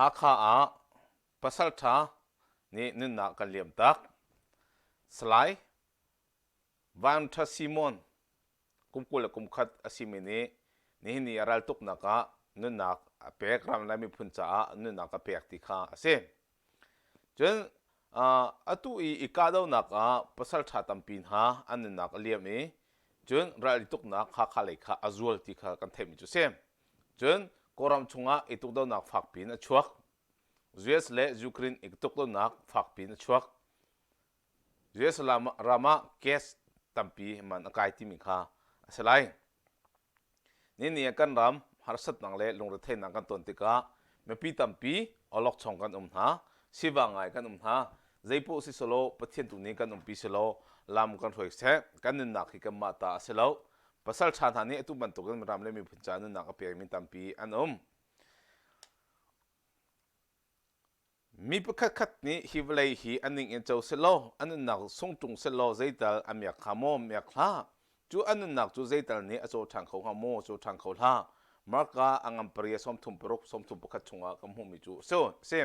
Hakha ah pasalṭha nih nunnak kan liam tak. Salai Van Ṭha Simon kum 20 le kum khat a simi nih nihin ni a raltuknak ah nunnak a pek ram le miphun caah nunnak a pek ti kha a si. Cun atu i i kahdohnak ah pasal ṭha tampi hna an nunnak a liam i cun ral i tuknak Hakha lei kha a zual ti kha kan theihmi cu a si. Cun Kawlram chungah i tukdohnak fakpi in a chuak. US le Ukraine i tukdohnak fakpi in a chuak. US ram ah gas tampi man a kai timi kha a si lai. Nini ah kan ram harsatnak le lungretheihnak kan ton tikah mipi tampi awlokchong kan um hna, sivang ngai kan um hna. Zeipoh si selaw Pathian tu nih kan umpi selaw lam kan hruai seh. Kan nunnak hi kanmah ta a si lo. Pasal ṭha hna nih atu bantukin ram le miphun ca nunnak a pekmi tampi an um. Mi pakhatkhat nih hi vawlei hi a ning in co sehlaw, a nunnak sung ṭung sehlaw zeital a miak hnga maw, miak hlah. Cu a nunnak cu zeital nih a caw ṭhan kho hnga maw, caw ṭhan kho hlah. Marka a ngan paria 36, 31 chungah kan hmuhmi cu a si.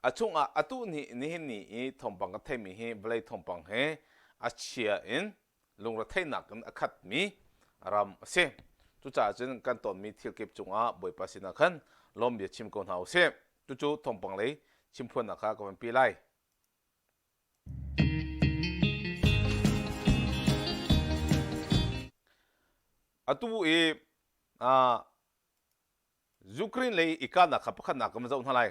A chungah atu nih nihin ni i thawngpang kan theihmi hi vawlei thawngpang he a chia in lungretheihnak in a khatmi ram a si. Cucaah cun kan tonmi thil kip cungah Bawipa sinah khan lawm bia chim ko hna u sih. Cucu thawngpang lei chimphuannak kha ka van pi lai. Atu i uh, Ukraine lei i kahnak kha pakhatnak kan zoh hna lai.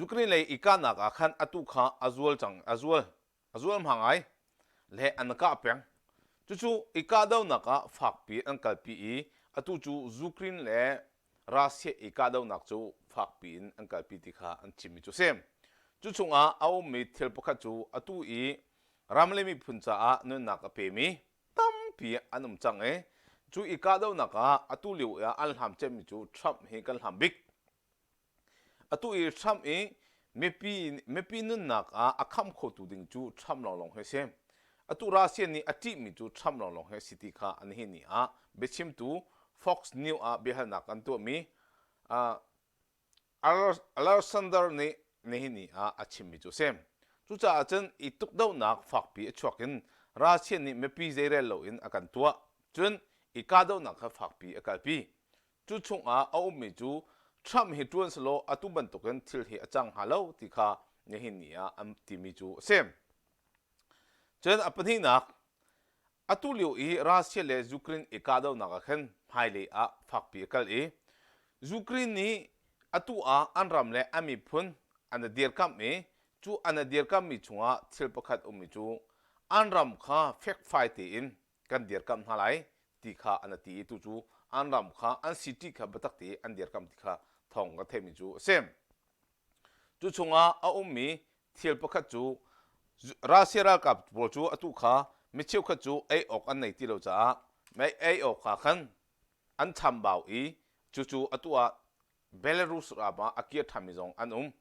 Ukraine lei i kahnak ah khan atu kha a zual cang a zual a zual hma ngai le an kah peng. Cucu i kahdohnak ah fakpi an kalpi i atu cu Ukraine le Russia i kahdohnak cu fakpi in an kalpi ti kha an chimmi cu a si. Cu chungah a ummi thil pakhat cu atu i ram le miphun caah nunnak a pemi tampi an um cang i cu i kahdohnak ah atu lio ah an hlam cemmi cu Trump hi kan hlam bik. Atu i Trump i mipi mipi nunnak ah a kham khotu ding cu Trump lawnglawng hi a si. Atu Russia nih a ṭihmi cu Trump lawnglawng hi a si ti kha nihin ni ah biachimtu Fox News ah biahalnak an tuahmi uh, Alexander nih nihin ni ah a chimmi cu a si. Cucaah cun i tukdohnak fakpi a chuak in Russia nih mipi zeirel loin a kan tuah. Cun i kahdohnak kha fakpi a kalpi. Cu chungah a ummi cu Trump hi ṭuan selaw atu bantukin thil hi a cang hnga lo ti kha nihin ni ah an timi cu a si. Cun a pahnihnak, atu lio i Russia le Ukraine i kahdohnak ah khin hmailei ah fakpi a kal i Ukraine nih atu ah an ram le an miphun an i dirkamh i cu an i dirkamhmi chungah thil pakhat ummi cu an ram kha fekfai tein kan dirkamh hna lai ti kha an ti i tu cu an ram kha an city kha biatak te an dirkamh ti kha thawng ka theihmi cu a si. Cu chungah a ummi thil pakhat cu Russia ralkap pawl cu atu kha mi cheukhat cu ei awk an nei ti lo caah mei ei awk kha khan an chambau i cucu atu ah Belarus ram ah a kir ṭhanmi zong an um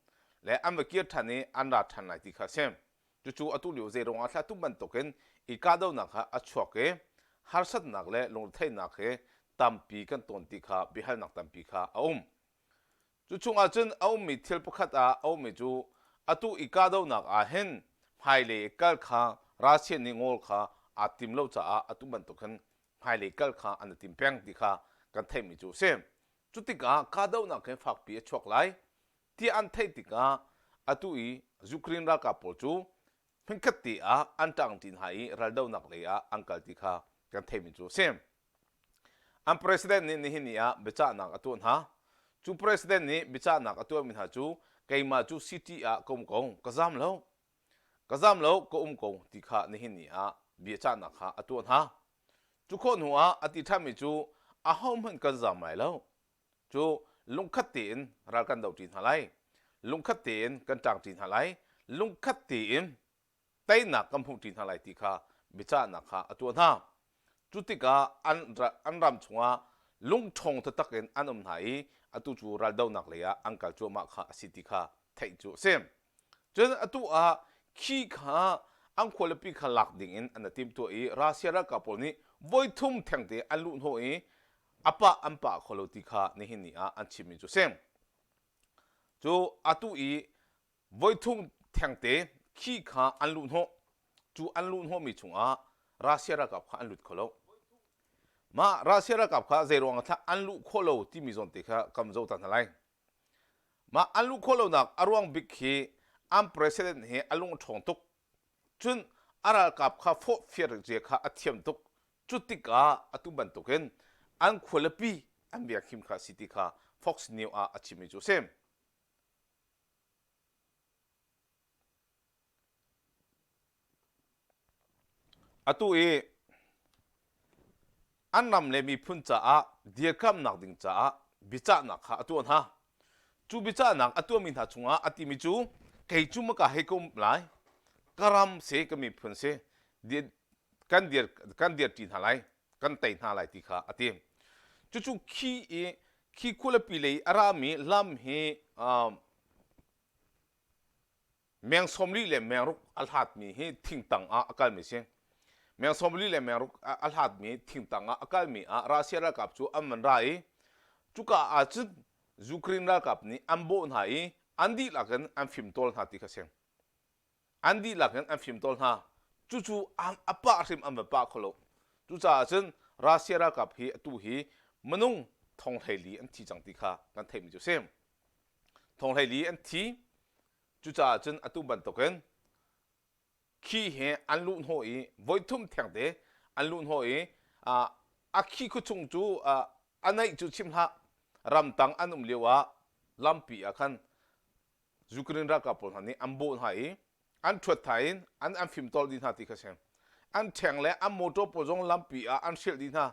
le an va kir ṭhan i an ra ṭhan lai ti kha a si. Cucu atu lio zeiruang ah thla tu bantukin i kahdohnak kha a chuak i harsatnak le lungretheihnak hi tampi kan tawn ti kha biahalnak tampi kha a um. Cu chungah cun a ummi thil pakhat ah a ummi cu atu i kahdohnak ah hin hmailei i kal kha Russia nih ngawl kha aa tim lo caah atu bantuk hin hmailei kal kha an i tim peng ti kha kan theihmi cu a si. Cu tikah kahdohnak hi fakpi a chuak lai tiah an theih tikah atu i Ukraine ralkap pawl cu hmunkhat te ah an ṭangṭi hna i raldohnak lei ah an kal ti kha kan theihmi cu a si. An president nih nihin ni ah biachahnak a tuah hna. Cu president nih biachahnak a tuahmi hna cu keimah cu city ah ka um ko, ka zam lo. Ka zam lo, ka um ko ti kha nihin ni ah biachahnak kha a tuah hna. Cu khawh hnu ah a ti ṭhanmi cu ahohmanh kan zam lai lo. Cu lungkhat tein ral kan doṭi hna lai. Lungkhat tein kan ṭangṭi hna lai. Lungkhat tein teinak kan hmuhṭi hna lai ti kha biachahnak kha a tuah hna. Cu tikah an, an ram chungah lungṭhawng taktak in an um hna i atu cu raldohnak lei ah an kal cuahmah kha a si ti kha theih cu a si. Cun atu ah khi kha an khualipi kha lak dingin an i timhtuah i Russia ralkap pawl nih voithum thengte an luhhnawh i a pah an pah kho lo ti kha nihin ni ah an chimmi cu a si. Cu atu i voithum thengte khi kha an luhhnawh. Cu an luhhnawhmi chungah Russia ralkap kha an lut kho lo. Mah Russia ralkap kha zeiruang ah an luh khawh lo timi zawn te kha kam zoh ta hna lai. Mah an luh khawh lonak a ruang bik hi an president hi a lung a ṭhawng tuk. Cun a ralkap kha fawhfiar zia kha a thiam tuk. Cu tikah atu bantukin an khualipi an biakhim kha a si ti kha Fox News ah a chimmi cu a si. Atu i an ram le miphun caah dirkamnak ding caah biacahnak kha a tuah hna. Cu biacahnak a tuahmi hna chungah a timi cu kei cu maka hei ka um lai, ka ram si, ka miphun si, kan dir kan dirṭi hna lai, kan tei hna lai ti kha a ti. Cucu khi i khi khualipi lei a rami lam hi um, Meng 40 le meng ruk a hlatmi hi thingtang ah a kalmi si. Meng 40 le meng ruk a hlatmi thingtang ah a kalmi ah Russia ralkap cu an van ra i cuka ahcun Ukraine ralkap nih an bawh hna i an dihlak in an fimtawl hna ti kha si. An dihlak in an fimtawl hna. Cucu a pah hrim an va pah kho lo. Cucaah cun Russia ralkap hi atu hi minung thong 14 an thi cang ti kha kan theihmi cu a si. Thong 14 an thi. Cucaah cun atu bantukin khi he an luhhnawh i voithum thengte an luhhnawh i a khi khuachung cu a naih cu chim hlah ramtang an um lio ah lampi ah khan Ukraine ralkap pawl hna nih an bawh hna i an ṭhuat hna in an an fimtawl dih hna ti kha si. An ṭheng le an motor pawl zong lampi ah an hrilh dih hna.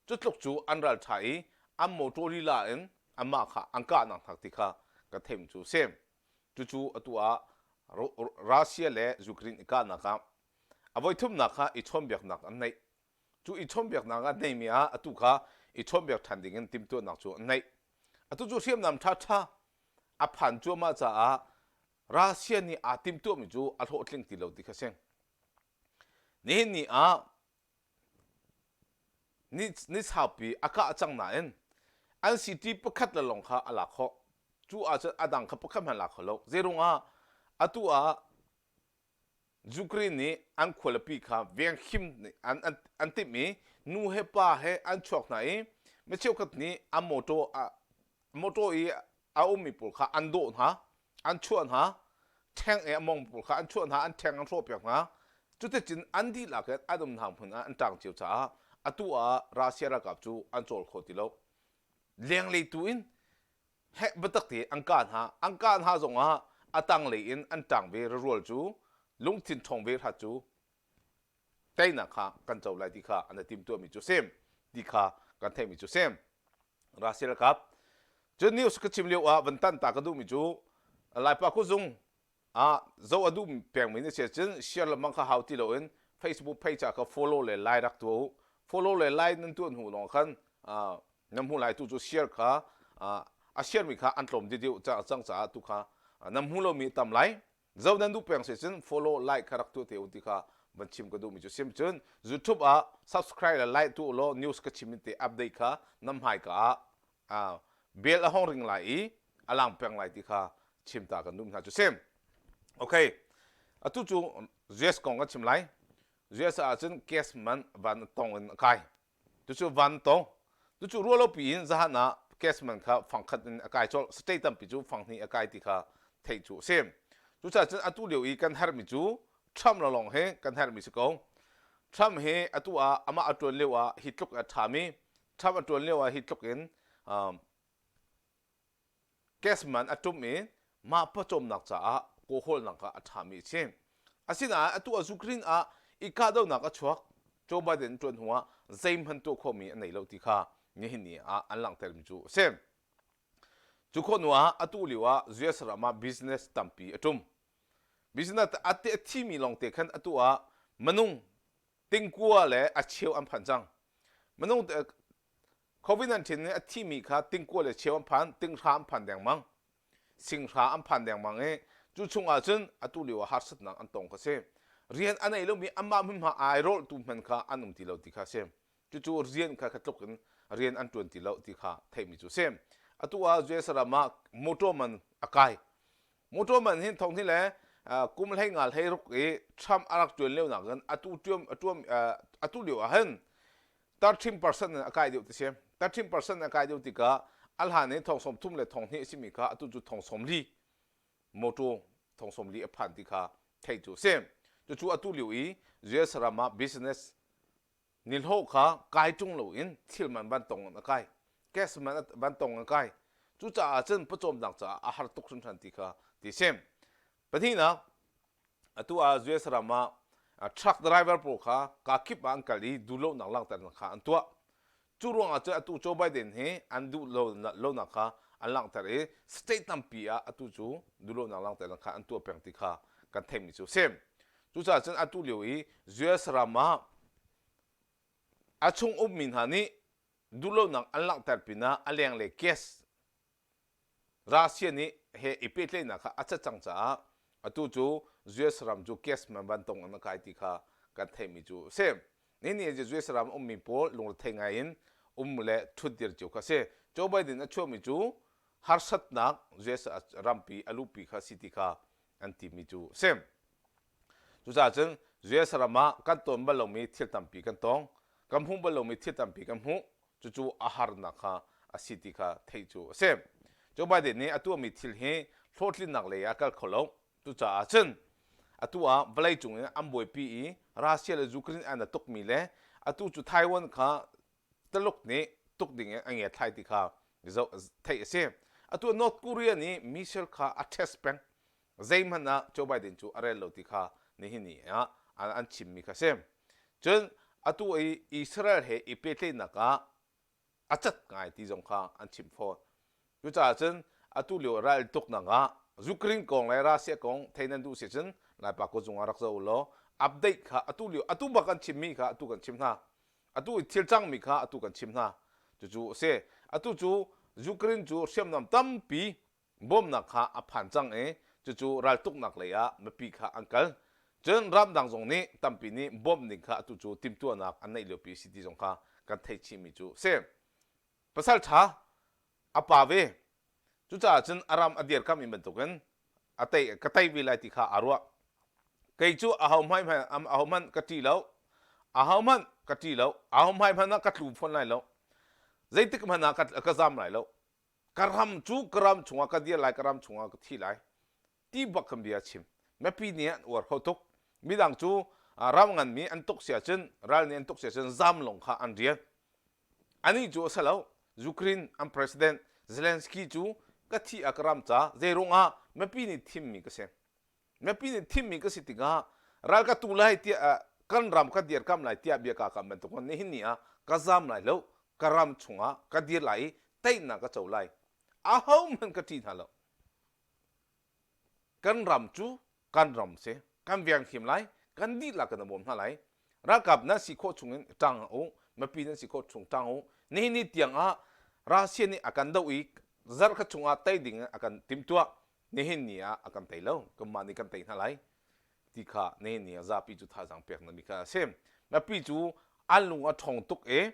Cu tluk cu an ral ṭha i an motor lila in anmah kha an kahnak hna ti kha ka theih cu si. Cucu atu ah Russia le Ukraine i kahnak ah a voithumnak kha i chawnbiaknak an neih. Cu i chawnbiaknak an neihmi ah atu kha i chawnbiak ṭhan ding in timhtuahnak cu an neih. Atu cu hriamnam ṭhaṭha a phan cuahmah caah Russia nih aa timhtuahmi cu a hlawhtling ti lo ti kha si. Nihin ni ah ni saupi a kah cang nain an city pakhat le lawng kha a lak khawh. Cu ahcun a dang kha pakhat hmanh lak kho lo. Zeirungah atu ah Ukraine nih an khualipi kha venghim an, an, an timh i nu he pa he an chuak hna i mi cheukhat nih an motor a motor i a ummi pawl kha an dawh hna an chuah hna ṭheng i a mong pawl kha an chuah hna an ṭheng an hrawhpiak hna cuticun an dihlak in an umnak hmun ah an ṭang cio caah atu ah Russia ralkap cu an cawl kho ti lo lenglei tu in heh biatak te an kah hna an kah hna zongah a tanglei in an ṭang ve rarual cu lungthin ṭhawng ve hrat cu teinak kha kan co lai ti kha an i timtuahmi cu sim ti kha kan theihmi cu sim Russia ralkap cun news ka chim lio ah van tan ta ka duhmi cu Laipa kuzung ah zo a duh pengmi na si cun share lengmang kha hau ti loin Facebook page ah kha follow le like rak tuah u follow le like nan tuah hnu lawng khan na hmu lai tu cu share kha a share mi kha an tlawm deuh cang caah tu kha na hmu lomi tam lai zo nan duh peng si cun follow like kha rak tuah te u ti kha van chim ka duhmi cu sim cun YouTube ah subscribe le like tu law news ka chim te update kha nam hmai ka ah bell a hong ring lai i a lang peng lai ti kha chim ta kan duh hna cu sim okay atu cu US kong kan chim lai US ah cun gas man van tong in a kai Cucu van tong. Cucu ruahlopi in zahan ah gas man kha fangkhat in a kai colh. State tampi cu fanghnih a kai ti kha theih cu a si. Cucaah cun atu lio i kan herhmi cu Trump lawnglawng hi kan herhmi si ko. Trump hi atu ah amah a ṭuan lio ah hi tluk a ṭhami, Trump a ṭuan lio ah hi tluk in um, Gas man a ṭum i mah pawcawmnak caah kawhawlnak ah a ṭhami a si. Asinain atu ah Ukraine ah i kahdohnak a chuak. Joe Biden ṭuan hnuah zeihmanh tuah khawhmi a nei lo ti kha nihin ni ah an langhtermi cu a si. Cu khawh hnuah atu lio ah US ram ah business tampi a ṭum. Business a thimi lawngte khan atu ah minung tingkua le a cheu an phan cang. Minung COVID-19 nih a thimi kha tingkua le cheu an phan, tinghra an phan dengmang. Singhra an phan dengmang i cu chungah cun atu lio ah harsatnak an tong kha si. Rian a nei lomi anmah hmunhma airawlhtu hmanh kha an um ti lo ti kha si. Cucu rian kha kha tluk in rian an ṭuan ti lo ti kha theihmi cu si. Atu ah US ram ah motor man a kai. Motor man hin thong hi le kum hlei nga hlei ruk i Trump a rak tuan lio nak in atu tuam atuam atu lio ah hin 13% in a kai deuh ti si. 13% a kai deuh tikah a hlan i thong 30 le thong hnih a simi kha atu cu thong 40 motor thong 40 a phan ti kha theih cu a si. Cucu atu lio i US ram ah business nihlawh kha kai ṭung loin thil man van tong in a kai. Gas man van tong in a kai. Cucaah cun pawcawmnak caah a har tuk hringhran ti kha ti si. Pahnihnak, atu ah US ram ah truck driver pawl kha kakip ah an kal i duhlonak langhternak kha an tuah. Cu ruangah cun atu Joe Biden hi an duh lonak kha an langhter i state tampi ah atu cu duhlonak langhternak kha an tuah peng ti kha kan theihmi cu a si. Cucaah cun atu lio i US ram ah a chung ummi hna nih duhlonak an langhter pinah a lenglei gas Russia nih he i pehtlaihnak kha a cat cang caah atu cu US ram cu gas man vantong in a kai ti kha kan theihmi cu a si. Nihin ni US ram ummi pawl lungrethei ngai in um le ṭhutdir cio kha a si. Joe Biden a chuahmi cu harsatnak US rampi a luhpi kha si ti kha an timi cu a si. Cucaah cun US ram ah kan ton bal lomi thil tampi kan tong. Kan hmuh bal lomi thil tampi kan hmuh. Cucu a harnak kha a si ti kha theih cu a si. Joe Biden nih a tuahmi thil hi hlawhtlinnak lei ah kal kho lo. Cucaah cun atu ah vawleicung in an buaipi i Russia le Ukraine an i tukmi le atu cu Taiwan kha Taluk nih tuk ding in a ngiathlai ti kha theih a si. Atu North Korea nih missile kha a test peng. Zeihmanh ah Joe Biden cu a rel lo ti kha nihin ni ah an chimmi kha si. Cun atu i Israel he i pehtlaihnak ah a cat ngai ti zong kha an chim fawn. Cucaah cun atu lio ral tuknak ah Ukraine kong le Russia kong thei nan duh si cun Laipa kut ah rak zoh law update kha atu lio atu bak kan chimmi kha atu kan chim hna. Atu i thil cangmi kha atu kan chim hna. Cucu a si. Atu cu Ukraine cu hriamnam tampi bawmnak kha a phan cang i cucu raltuknak lei ah mipi kha an kal. Cun ramdang zong nih tampi nih bawmh ding kha atu cu timhtuahnak an neih liopi a si ti zong kha kan theih chihmi cu a si. Pasal ṭha a pa ve. Cucaah cun a ram a dirkamh in bantukin a tei ka tei ve lai ti kha aa ruah. Kei cu ahohmanh ahohmanh ka ṭih lo. Ahohmanh ka ṭih lo. Aho hmai hmanh ah ka tlu fawn lai lo. Zeitik hmanh ah ka, ka zam lai lo. Ka ram cu ka ram chungah ka dir lai, ka ram chungah ka thi lai. Ti bak kan bia chim. Mipi nih an uar kho tuk. Midang cu ram nganmi an tuk si ahcun, ral nih an tuk si ahcun zam lawng kha an rian. Anih cu a si lo. Ukraine an president Zelensky cu ka thi ah ka ram ca zeiruang ah mipi nih thimmi ka si. Mipi nih thimmi ka si tikah ral ka tu lai tiah kan ram ka dirkamh lai tiah bia kaa kam bantuk nihin ni ah ka zam lai lo. Ka ram chungah ka dir lai i teinak ka co lai. Ahohmanh ka ṭih hna lo. Kan ram cu kan ram si. Kan venghim lai. Kan dihlak kan bawm hna lai. Ralkap nan si khawh chungin ṭang u. Mipi nan si khawh chung ṭang u. Nihin ni tiang ah Russia nih a kan doh i zarhkhat chungah tei ding in a kan timhtuah. Nihin ni ah a kan tei lo. Kanmah nih kan tei hna lai. Ti kha nihin ni ah zapi cu thazaang pek na mi kha a si. Mipi cu an lung a ṭhawng tuk i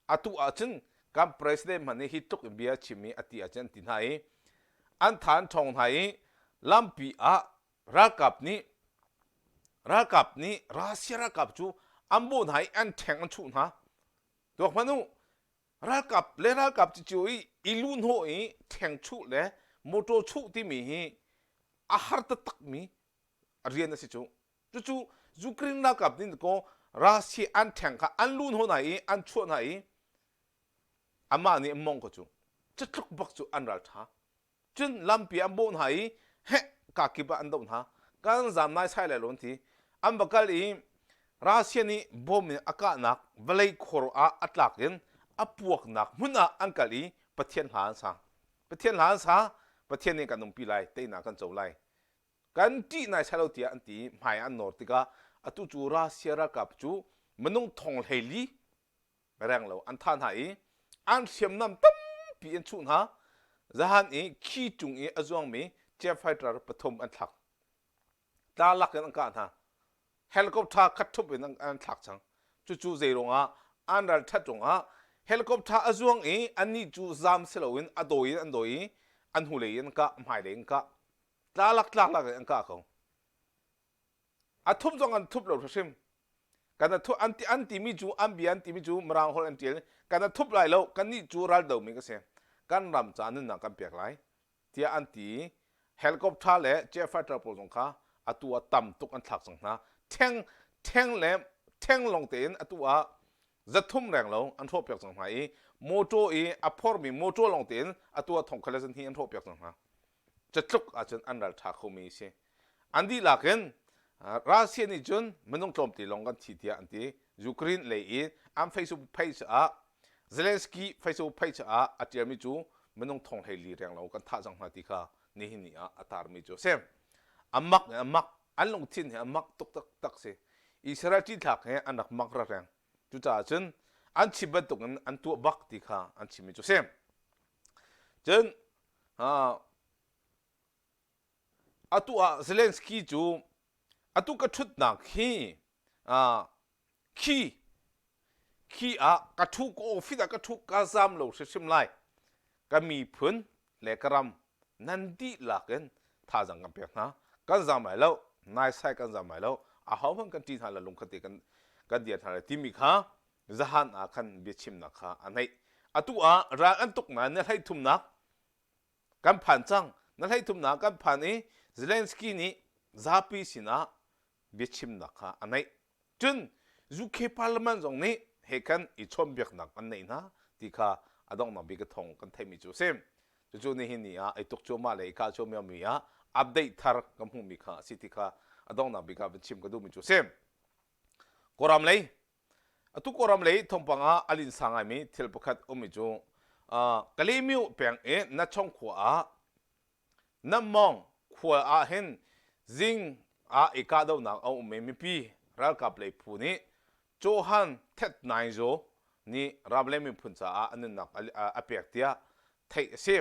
atu ahcun kan president hmanh nih hi tluk in bia a chim i a ti ahcun an ti hna i an tha an ṭhawng hna i lampi ah ralkap nih ralkap nih Russia ralkap cu an bawh hna i an ṭheng an chuh hna tuak hmanh u ralkap le ralkap cicio i i luhhnawh i ṭheng chuh le motor chuh timi hi a har taktakmi rian a si cu Cucu Ukraine ralkap nih kaw Russia an ṭheng kha an luh hnawh hna i an chuah hna i amah nih mong ko cu cutluk bak cu an ral ṭha. Cun lampi an bawh hna i heh kakip ah an doh hna. Kan zam naisai lai lo an ti. An va kal i Russia nih bom in a kahnak vawlei khor ah a tlak in a puaknak hmun ah an kal i Pathian hla an sa. Pathian hla an sa, Pathian nih kan umpi lai, teinak kan co lai. Kan ṭih naisai lo tiah an ti i hmai an nawr tikah atu cu Russia ralkap cu minung thong 14 renglo an thah hna i an hriamnam tampi an chuh hna. Zahan i khi cung i a zuangmi jet fighter pathum an thlak. Tla lak in an kah hna. Helicopter khat ṭhup in an thlak cang. Cucu zei ruangah an ral ṭhat ruangah. Helicopter a zuang i annih cu zam si loin a dawi in an dawi i an hnulei in an kah, hmailei in kah. Tlalak tlaklak in an kah ko. A thup zong an thup lo hrim. Kan a thup an ti an timi cu an bia an timi cu Mirang holh an tial kan a thup lai lo kannih cu raldo mi kan si. Kan ram ca nunnak kan pek lai. tiah an ti i helicopter le jet fighter pawl zong kha atu ah tam tuk an thlak cang hna. Ṭheng ṭheng le ṭheng lawng tein atu ah 300 reng lo an hrawhpiak cang hna i motor i a phormi motor lawng tein atu ah thong khat le 200 an hrawhpiak cang hna. Catluk ahcun an ral ṭha khomi a si. An dihlak in Russia nih cun minung tlawmte lawng kan thi tiah an ti. Ukraine lei i an Facebook page ah Zelensky Facebook page ah a ṭialmi cu minung thong 14 reng lo kan thah cang hna ti kha nihin ni ah a tarmi cu a si. A mak in a mak, an lungthin hi a mak tuk taktak si. Israel cinthlak hi an rak mak reng. Cucaah cun an chim bantukin an tuah bak ti kha an chimmi cu a si. Cun Atu ah Zelensky cu atu ka ṭhutnak hi khi khi ah ka ṭhu ka office ah ka ṭhu ka zam lo hrimhrim lai. Ka miphun le ka ram nan dihlak in thazaang kan pek hna. Kan zam lai lo, naisai kan zam lai lo. Ahohmanh kan ṭih hna lo lungkhat te kan kan dir hna lai timi kha zahan ah khan biachimnak kha a neih. Atu ah ral an tuk nain ni 33nak kan phan cang. Na 33nak kan phan i Zelensky nih zapi sinah biachimnak kha a neih. Cun UK Parliament zong nih he khan i chawnhbiaknak an neih hna ti kha a donghnak bik a thawng kan theihmi cu a si. Cucu nihin ni ah i tuk cuahmah le i kah cuahmah mi ah update thar kan hmuhmi kha a si ti kha a donghnak bik ah van chim ka duhmi cu a si. Kawlram lei Atu Kawlram lei thawngpang ah a linsa ngaimi thil pakhat ummi cu Kalaymyo peng i Natchawng khua ah Nammawng khua ah hin zing ah i kahdohnak a um i mipi ralkap lei phu nih Johan Thet Naing Zaw nih ram le miphun caah a nunnak a pek tiah theih a si.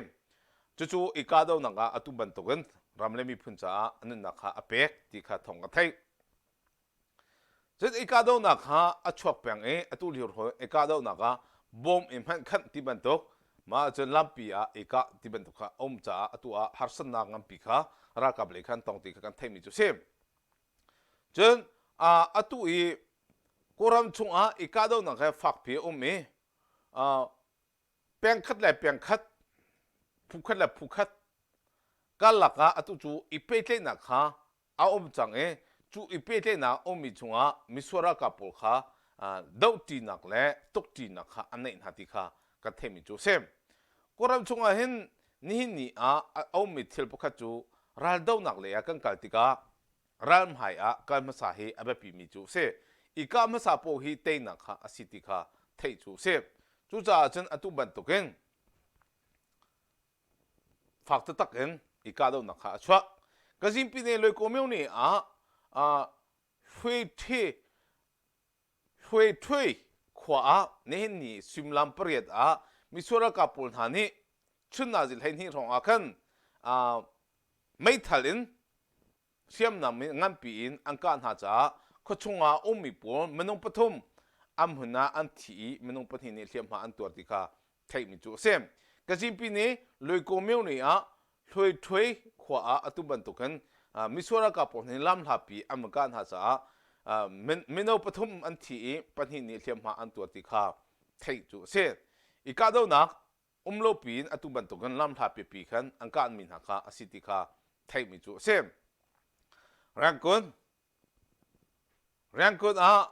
Cucu i kahdohnak ah atu bantukin ram le miphun caah a nunnak kha a pek ti kha thawng ka theih. Cun i kahdohnak kha a chuak peng i atu lio i kahdohnak ah bawm i hmanh khanh ti bantuk, mah ahcun lampi ah i kah ti bantuk kha a um caah atu ah harsatnak nganpi kha ralkap lei khan tong ti kha kan theihmi cu a si. Cun atu i Kawlram chungah i kahdohnak he fakpi a um i pengkhat le pengkhat, phukhat le phukhat karlak ah atu cu i pehtlaihnak kha a um cang i cu i pehtlaihnak a ummi chungah misual ralkap pawl kha dohṭinak le tukṭinak kha an neih hna ti kha kan theihmi cu a si. Kawlram chungah hin nihin ni ah a ummi thil pakhat cu raldohnak lei ah kan kal tikah ral hmai ah kal hmasa hi a biapimi cu a si. I kah hmasa paoh hi teinak kha a si ti kha theih cu a si. Cucaah cun atu bantukin fak taktak in i kahdohnak kha a chuah. Kazin Pine Loikaw Myone ah Hluethe Hluethui khua ah nihin ni suimilam 8 ah misual ralkap pawl hna nih chun nazi 12 hrawng ah khan meithal in hriamnam nganpi in an kah hna caah khuachung ah a ummi pawl minung pathum an hmun ah an thi i minung pahnih nih hliamhma an tuar ti kha theihmi cu a si. Kazimpi nih Luiko Myone ah Hluai khua ah atu bantukin misual ralkap pawl nih lamhlapi an van kah hna caah mino pathum an thi i pahnih nih hliamhma an tuar ti kha theih cu a si. I kahdohnak um lo piin atu bantukin lamhla pipi khan an kahmi hna kha a si ti kha theihmi cu a si. Rangoon Rangoon ah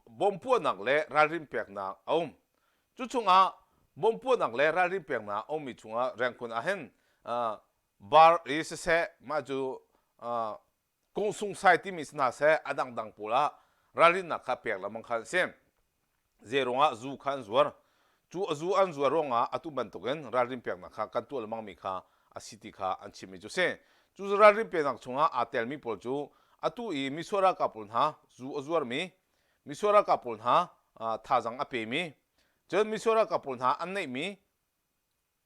bom puahnak le ralrin peknak a um. Cu chungah bom puahnak le ralrin peknak a ummi chungah Rangoon ah hin bar i siseh mah cu kungsungsai timi si hna seh a dangdang pawl ah ralrinnak kha pek lengmang kha an si. Zei ruangah zu kha an zuar? Cu a zu an zuar ruangah atu bantukin ralrin peknak kha kan tuah lengmangmi kha a si ti kha an chimmi cu si. Cu ralrin peknak chungah aa telmi pawl cu atu i misual ralkap pawl hna zu a zuarmi, misual ralkap pawl hna thazaang a pemi, cun misual ralkap pawl hna an neihmi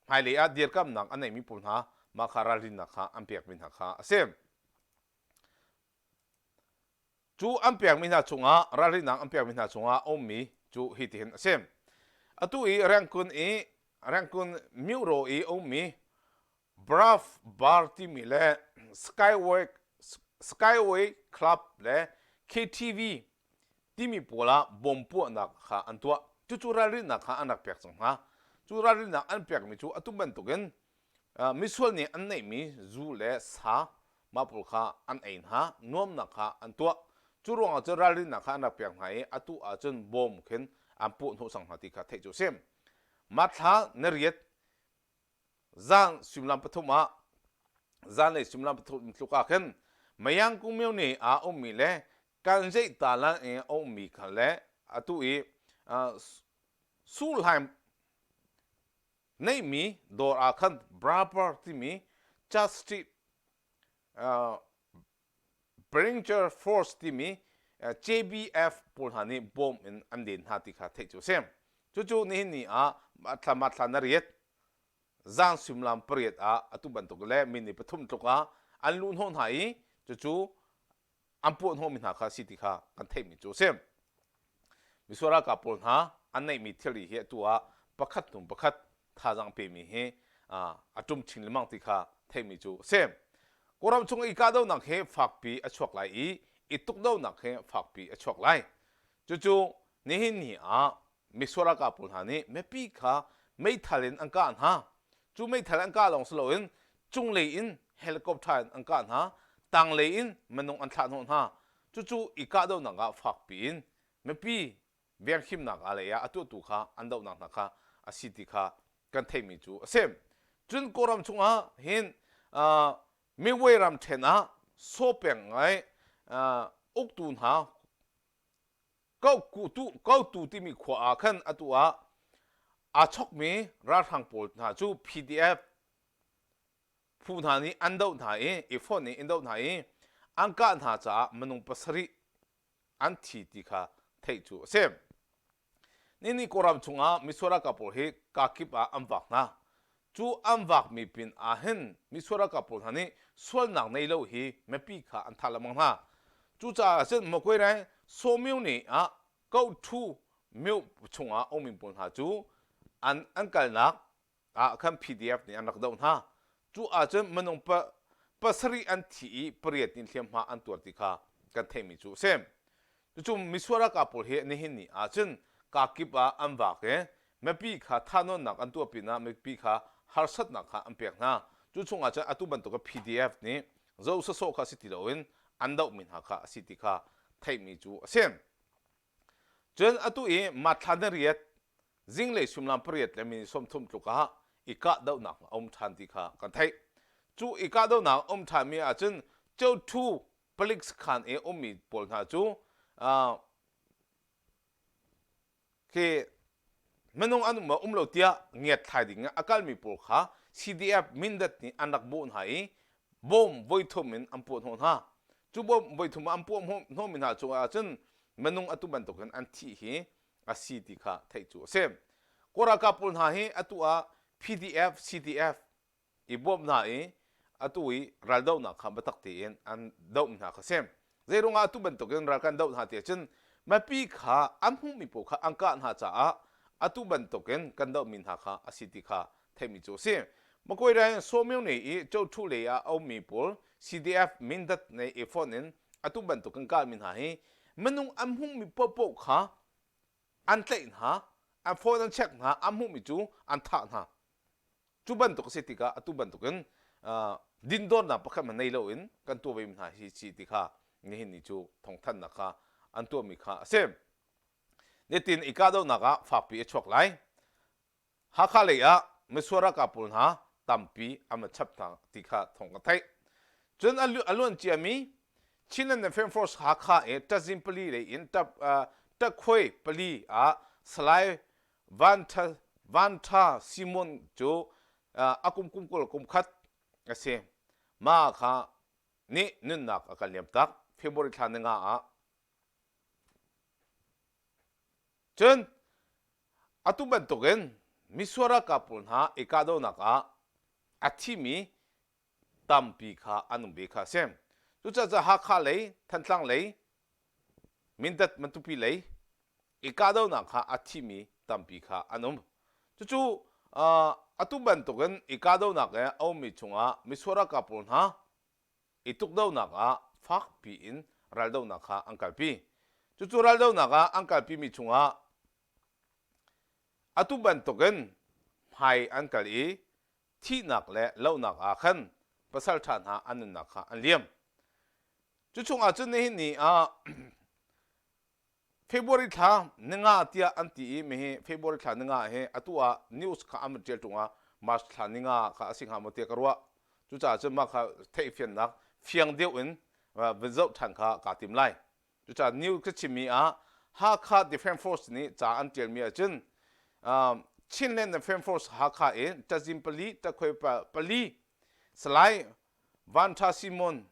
hmailei ah dirkamnak a neihmi pawl hna mah kha ralrinnak kha an pekmi hna kha a si. Cu an pekmi hna chungah ralrinnak an pekmi hna chungah a ummi cu hitihin a si. Atu i Rangoon i Rangoon Myuro i a ummi Brave Bar timi le Skyway, Skyway Club le KTV timi pawl ah bom puahnak kha an tuah. Cucu ralrinnak kha an rak pek cang hna. Cu ralrinnak an pekmi cu atu bantukin misual nih an neihmi zu le sa mah pawl kha an ei hna, nuamnak kha an tuah. Cu ruangah cun ralrinnak kha an rak pek hna i atu ahcun bom khin an puah hnawh cang hna ti kha theih cu a si. Mathla na riat zan suimilam pathum ah zanlei suimilam pathum tluk ah khin Mayangkung myone ah ummi le Kanzeih talan i a ummi kha le atu i Suhlaim neihmi dawr ah khan Braper timi Church Street Bringer Force timi JBF pawl hna nih bawm in an len hna ti kha theih cu a si. Cucu nihin ni ah thla thla na riat zan suimilam pariat ah atu bantuk le minute pathum tluk ah an luh hnawh hna i cucu an puah hnawhmi hna kha si ti kha kan theihmi cu a si. Misual ralkap pawl hna an neihmi thilri hi atu ah pakhat hnu pakhat thazaang pemi hi a ṭum chin lengmang ti kha theihmi cu a si. Kawlram chung i kahdohnak hi fakpi a chuak lai i i tukdohnak hi fakpi a chuak lai. Cucu nihin ni ah misual ralkap pawl hna nih mipi kha meithal in an kah hna. Cu meithal an kah lawng si loin cunglei in helicopter in an kah hna, tanglei in minung an thlah hnawh hna. Cucu i kahdohnak ah fakpi in mipi venghimnak ah lei ah a tuahtu kha an dohnak hna kha a si ti kha kan theihmi cu a si. Cun Kawlram chungah hin uh, Midway ramṭhen ah Saw peng ngai uh, uktu hna Kotu timi khua ah khan atu ah aa chokmi ralhrang pawl hna cu PDF phu hna nih an doh hna i i fonh in in doh hna i an kah hna caah minung pasarih an thi ti kha theih cu a si. Nini Kawlram chungah misual ralkap pawl hi kakip ah an vak hna. Cu an vakmi pin ah hin misual ralkap pawl hna nih sualnak nei lo hi mipi kha an thah lengmang hna. Cucaah cun Makwe Rai Sawmyo ni ah Kohthu myo chungah ummi pawl hna cu an an kalnak ah khan PDF nih an rak doh hna. Cu ahcun minung pa pasarih an thi i pariat nih hliamhma an tuar ti kha kan theihmi cu a si. Cucu misual ralkap pawl hi nihin ni ahcun kakip ah an vak i mipi kha thahnawnnak an tuah pinah mipi kha harsatnak kha an pek hna. Cu chungah cun atu bantuk PDF nih zoh sawsawh kha si ti loin an dohmi hna kha a si ti kha theihmi cu a si. Cun atu i Mathla na riat zinglei suimilam pariat le minute 30 tluk ah i kahdohnak a um ṭhan ti kha kan theih. Cu i kahdohnak a um ṭhanmi ahcun Cothu palik sakhan i ummi pawl hna cu uh, khi minung an um um lo tiah ngiat thlai ding ah a kalmi pawl kha CDF Mindat nih an rak bawh hna i bom voithum in an puah hnawh hna. Cu bom voithum an puah hnawhmi hna cungah ahcun minung atu bantukin an thih hi a si ti kha theih cu a si. Kawl ralkap pawl hna hi atu ah PDF, CDF i bawmh hna i atu i raldohnak kha biatak tein an doh hna kha si. Zeiruangah atu bantukin ral kan doh hna ti ahcun mipi kha an hmuhmi paoh kha an kah hna caah atu bantukin kan dohmi hna kha a si ti kha theihmi cu a si. Makoi rai Sawmyo ne i Chothu lei ah a ummi pawl CDF Mindat ne i fonh in atu bantukin kahmi hna hi minung an hmuhmi paohpaoh kha an tlaih hna, an phone an check hna, an hmuhmi cu an thah hna. Cu bantuk a si tikah atu bantukin uh, dindornak pakhat hmanh nei loin kan tuah ve hna hi si ti kha nihin ni cu thawngthanhnak kha an tuahmi kha a si. Nitin i kahdohnak ah fakpi a chuak lai. Hakha lei ah misual ralkap pawl hna tampi an va chap hna ti kha thawng kan theih. Cun a luan ciami Chinland Defence Force Hakha i Ṭazin pali lei in Ṭakhuai pali ah Salai Van Ṭha, Van Ṭha Simon cu a kum kum 20 kum khat a si. Mah kha nih nunnak a kan liam tak. February thla ninga ah. Cun atu bantukin misual ralkap pawl hna i kahdohnak ah a thimi tampi kha an um ve kha a si. Cucaah Hakha lei, Thantlang lei, Mindat Matupi lei i kahdohnak kha a thimi tampi kha an um. Cucu atu bantukin i kahdohnak i a ummi chungah misual ralkap pawl hna i tukdohnak ah fakpi in raldohnak kha an kalpi. Cucu raldohnak ah an kalpimi chungah atu bantukin hmai an kal i thihnak le lohnak ah khan pasalṭha hna an nunnak kha an liam. Cu chungah cun nihin ni ah February thla ninga tiah an ti i mihi February thla ninga hi atu ah news kha an van ṭial ṭung ah March thla ninga kha a si hnga maw tiah ka ruah. Cucaah cun mah kha theihfiannak fiang deuh in van zoh ṭhan kha kaa tim lai. Cucaah news ka chimmi ah Hakha Defence Force nih ca an ṭialmi ahcun Chinland Defence Force Hakha in ṭazin pali, ṭakhuai pali, Salai Van Ṭha Simon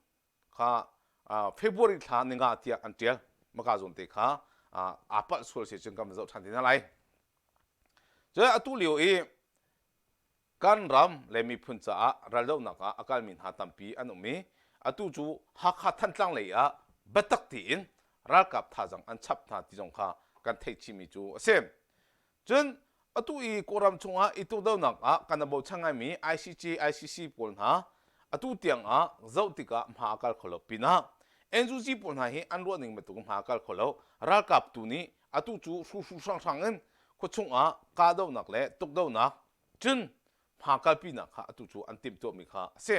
kha February thla ninga tiah an ṭial. Maka zawn te kha aa palh sual si cun kan zoh ṭhan te hna lai. Cun atu lio i kan ram le miphun caah raldohnak ah a kalmi hna tampi an um i atu cu Hakha Thantlang lei ah biatak tein ralkap thazaang an chap hna ti zong kha kan theih chihmi cu a si. Cun atu i Kawlram chungah i tukdohnak ah kan i bochan ngaimi ICJ, ICC pawl hna atu tiangah zoh tikah hma a kal kho lo pinah NUG pawl hna hi an ruahning bantuk hma a kal kho lo. Ralkap tu nih atu cu hruhru hranghrang in khuachung ah kahdohnak le tukdohnak cun hma kalpinak kha atu cu an timhtuahmi kha a si.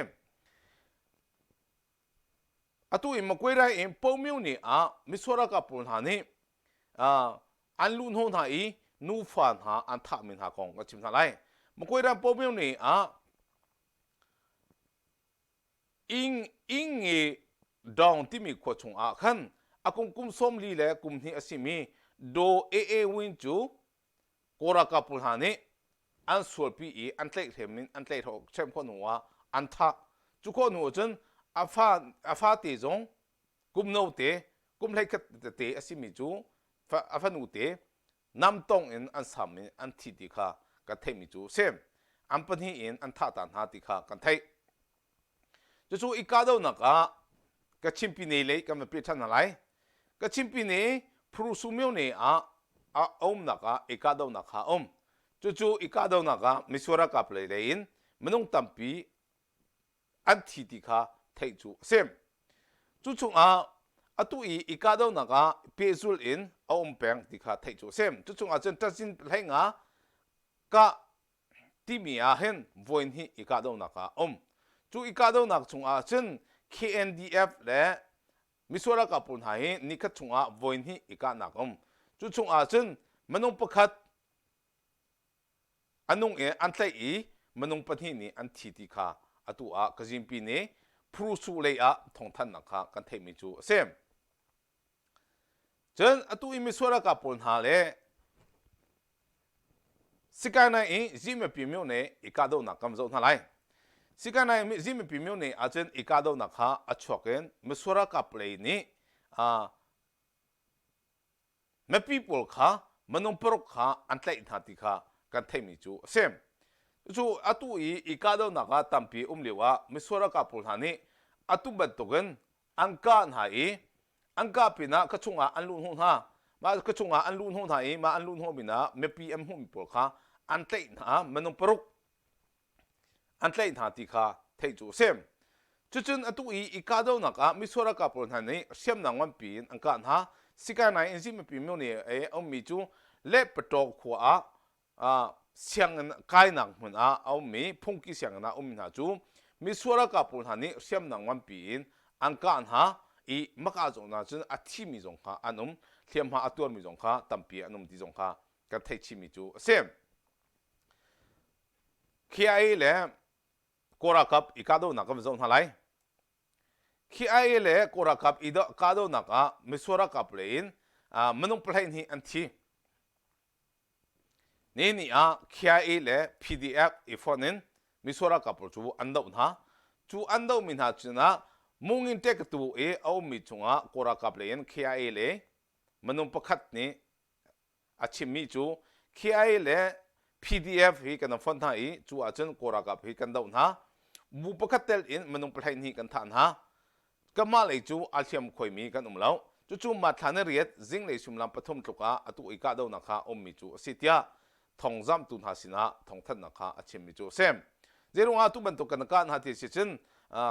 Atu in Magway rai in Pomyo ni ah misual ralkap pawl hna nih an luhhnawh hna i nufa hna an thahmi hna kong ka chim hna lai. Magway ram Pomyo ni ah Ing Inge Dong timi khua chung ah khan a kum kum 40 le kum hnih a simi Do AA Win cu Kawl ralkap pawl hna nih an sualpi i an tlaihhrem in an tlaihhrem khawh hnu ah an thah. Cu khawh hnu ahcun a fa a fate zong kum no te kum 11 tete a simi cu a fanu te namtong in an sam in an thi ti kha kan theihmi cu a si. An pahnih in an thah ta hna ti kha kan theih. Cucu i kahdohnak ah Kachin Pyine lei kan va peh ṭhan hna lai. Kachin Pyine Phurusu myone ah a umnak ah i kahdohnak kha a um. Cucu i kahdohnak ah misual ralkap lei lei in minung tampi an thi ti kha theih cu a si. Cu chungah atu i i kahdohnak ah pehzulh in a um peng ti kha theih cu a si. Cu chungah cun ṭazin 15 kah timi ah hin voihnih i kahdohnak ah a um. Cu i kahdohnak chungah cun KNDF le misual ralkap pawl hna hi nikhat chungah voihnih i kahnak a um. Cu chungah cun minung pakhat a nung i an tlaih i minung pahnih nih an thi ti kha atu ah Kazimpi nih Phurusu lei ah thawngthanhnak kha kan theihmi cu a si. Cun atu i misual ralkap pawl hna le Sikanai i Zihmipi myone i kahdohnak kan zoh hna lai. Sikanai i Zihmipi myone ahcun i kahdohnak kha a chuak in misual ralkap lei nih mipi pawl kha minung paruk kha an tlaih hna ti kha kan theihmi cu a si. Cucu atu i i kahdohnak ah tampi um lio ah misual ralkap pawl hna nih atu bantukin an kah hna i an kah pinah ka chungah an luhhnawh hna. Mah ka chungah an luhhnawh hna i mah an luhhnawh pinah mipi an hmuhmi pawl kha an tlaih hna minung paruk an tlaih hna ti kha theih cu a si. Cucun atu i i kahdohnak ah misual ralkap pawl hna nih hriamnam nganpi in an kah hna. Sikai in Zihmipi myone i a ummi cu Lehpataw khua ah sianginn kainak hmun ah a ummi phungki sianginn ah a ummi hna cu misual ralkap pawl hna nih hriamnam nganpi in an kah hna i maka zawn ah cun a thimi zong kha an um, hliamhma a tuarmi zong kha tampi an um ti zong kha kan theih chihmi cu a si. KIA le Kawl ralkap i kahdohnak kan zoh hna lai. KIA le Kawl ralkap i kahdohnak ah misual ralkap lei in minung 12 an thi. Ni ni ah KIA le PDF i fonh in misual ralkap pawl cu an doh hna. Cu an dohmi hna cunah Mungin Ṭekatu i a ummi chungah Kawl ralkap lei in KIA le minung pakhat nih a chimmi cu KIA le PDF hi kan fonh hna i cu ahcun Kawl ralkap hi kan doh hna. Bu pakhat tel in minung 12 kan thah hna. Kanmah lei cu a hliam khoimi kan um lo. Cucu Mathla ni riat zinglei suimilam pathum tluk ah atu i kahdohnak kha ummi cu a si tiah thawngzamhtu hna sinah thawngthanhnak kha a chimmi cu a si. Zeiruangah atu bantuk kan kah hna ti si cun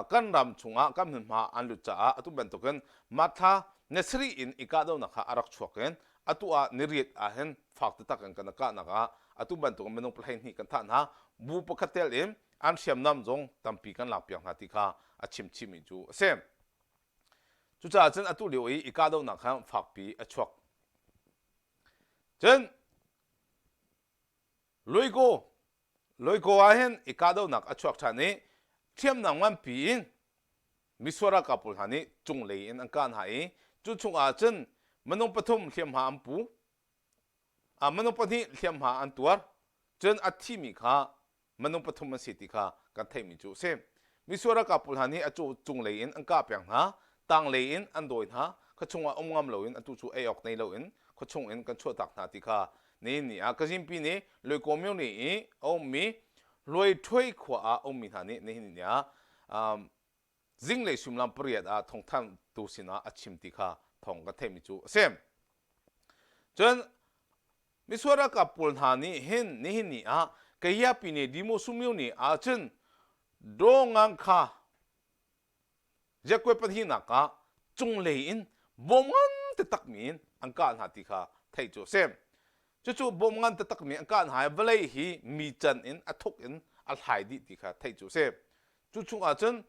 kan ram chungah kan hmunhma an lut caah atu bantukin Mathla ni sarih in i kahdohnak kha a rak chuak in atu ah ni riat ah hin fak taktak in kan kahnak ah atu bantukin minung 12 kan thah hna bu pakhat tel in an hriamnam zong tampi kan lakpiak hna ti kha a chim chihmi cu a si. Cucaah cun atu lio i i kahdohnak kha fakpi a chuak. Cun Luiko Luiko ah hin i kahdohnak a chuak ṭhan i hriamnam nganpi in misual ralkap pawl hna nih cunglei in an kah hna i cu chungah cun minung pathum hliamhma an pu. Minung pahnih hliamhma an tuar. Cun a thimi kha minung pathum an si ti kha kan theihmi cu a si. Misual ralkap pawl hna nih a cunglei in an kah peng hna, tanglei in an dawi hna, khuachung ah um ngam loin atu cu ei awk nei loin khuachung in kan chuahtak hna ti kha nihin ni ah Kazimpi nih Luaikaw myone i a ummi Luai Ṭhuai khua ah a ummi hna nih nihin ni ah um, zinglei suimilam pariat ah thawngthanhtu sinah a chim ti kha thawng kan theihmi cu a si. Cun misual ralkap pawl hna nih hin nihin ni ah Kayapi nih Dimo Sumyo ni ah cun Dawngang kha Jakuai pahnihnak ah cunglei in bom ngan taktakmi in an kah hna ti kha theih cu a si. Cucu bom ngan taktakmi an kah hna i vawlei hi mi can in a thuk in a hlai dih ti kha theih cu a si. Cu chungah cun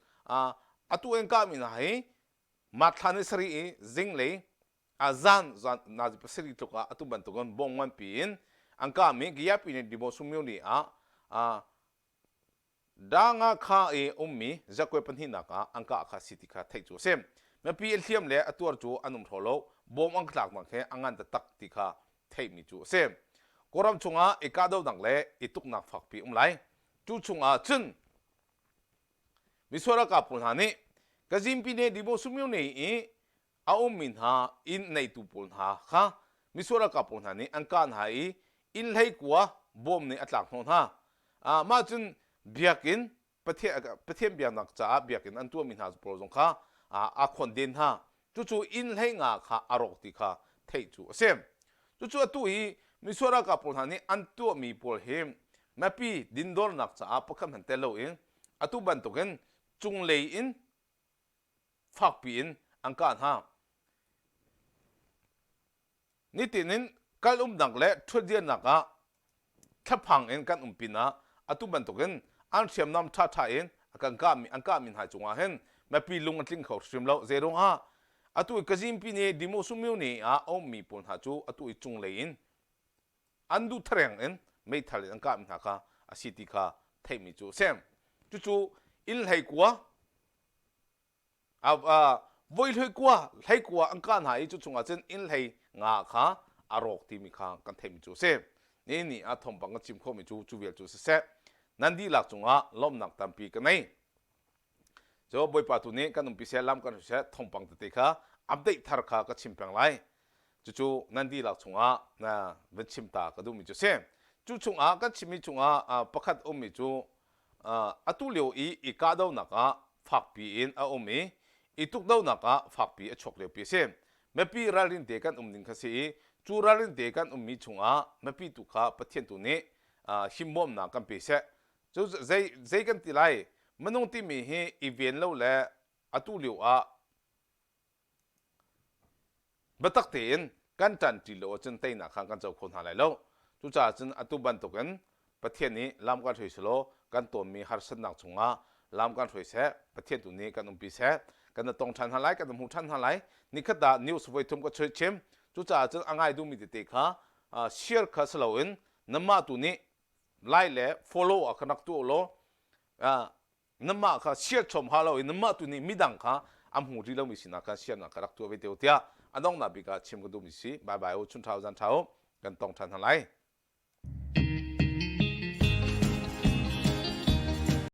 atu in kahmi hna hi Marthla ni sarih i zinglei zan zan nazi pasarih tluk ah atu bantukin bom nganpi in an kahmi Gyapi ni Dimosu ni ah Danga kha i ummi zakwe pahnihnak ah an kah kha si ti kha theih cu a si. Mipi a hliam le a tuar cu an um hraw lo, bom an tlaknak he a ngan taktak ti kha theihmi cu a si. Kawlram chungah i kahdohnak le i tuknak fakpi um lai. Cu chungah cun misual ralkap pawl hna nih Kazin Pyine Dimosu Myone i a ummi hna inn neitu pawl hna kha misual ralkap pawl hna nih an kah hna i inn hleikua bawm nih a tlak hnawh hna. Ah, mah cun biakinn Pathian, Pathian biaknak caah biakinn an tuahmi hna pawl zong kha a khonden hna. Cucu inn hleinga kha a rawk ti kha theih cu a si. Cucu atu hi misual ralkap pawl hna nih an tuahmi pawl hi mipi dindornak caah pakhat hmanh tel loin atu bantukin cunglei in fakpi in an kah hna. Nitin in kal umnak le ṭhutdirnak ah thlaphang in kan um pinah atu bantukin an hriamnam ṭhaṭha in a kan kahmi an kahmi hna cungah hin mipi lung a tling kho hrim lo. Zeiruangah atu i Kazimpi nih Dimosu-myone ah a ummi pawl hna cu atu i cunglei in an duh thareng in meithal in an kahmi hna kha a si ti kha theihmi cu a si. Cucu inn hleikua voi hleikua hleikua an kah hna i cu chungah cun inn hlei nga kha a rawk timi kha kan theihmi cu a si. Ni ni ah thawngpang kan chim khawhmi cu cu vial cu siseh nan dihlak cungah lawmhnak tampi ka nei. Cu Bawipa tu nih kan umpi seh lam kan hruai seh thawngpang tete kha update thar kha ka chim peng lai. Cucu nan dihlak chungah na van chim ta ka duhmi cu si. Cu chungah kan chimmi chungah pakhat ummi cu atu lio i i kahdohnak ah fakpi in a um i i tukdohnak ah fakpi a chuak liopi a si. Mipi ralrin te kan um ding kha si i cu ralrin te kan ummi chungah mipi tu kha Pathian tu nih himbawmnak kan pe seh. Cu zei zei kan ti lai minung timi hi i ven lo le atu lio ah Biatak tein kan ṭanṭi lo ahcun teinak kha kan co kho hna lai lo. Cucaah cun atu bantukin Pathian nih lam kan hruai selaw kan tawnmi harsatnak chungah lam kan hruai seh, Pathian tu nih kan umpi seh. Kan i tong ṭhan hna lai, kan i hmu ṭhan hna lai. Nikhat ah news voi thum ka chim. Cucaah cun a ngai duhmi tete kha share kha si loin nanmah tu nih like le follow ah khan rak tuah u law Namah kha share chom ha lo i namah tu nih midang kha a hmu rih lomi sinah khan share nak kha rak tuah ve te u tiah a donghnak bik ah chim ka duhmi si. Bye bye u chun ṭha u zan ṭha u kan tong ṭhan hna lai.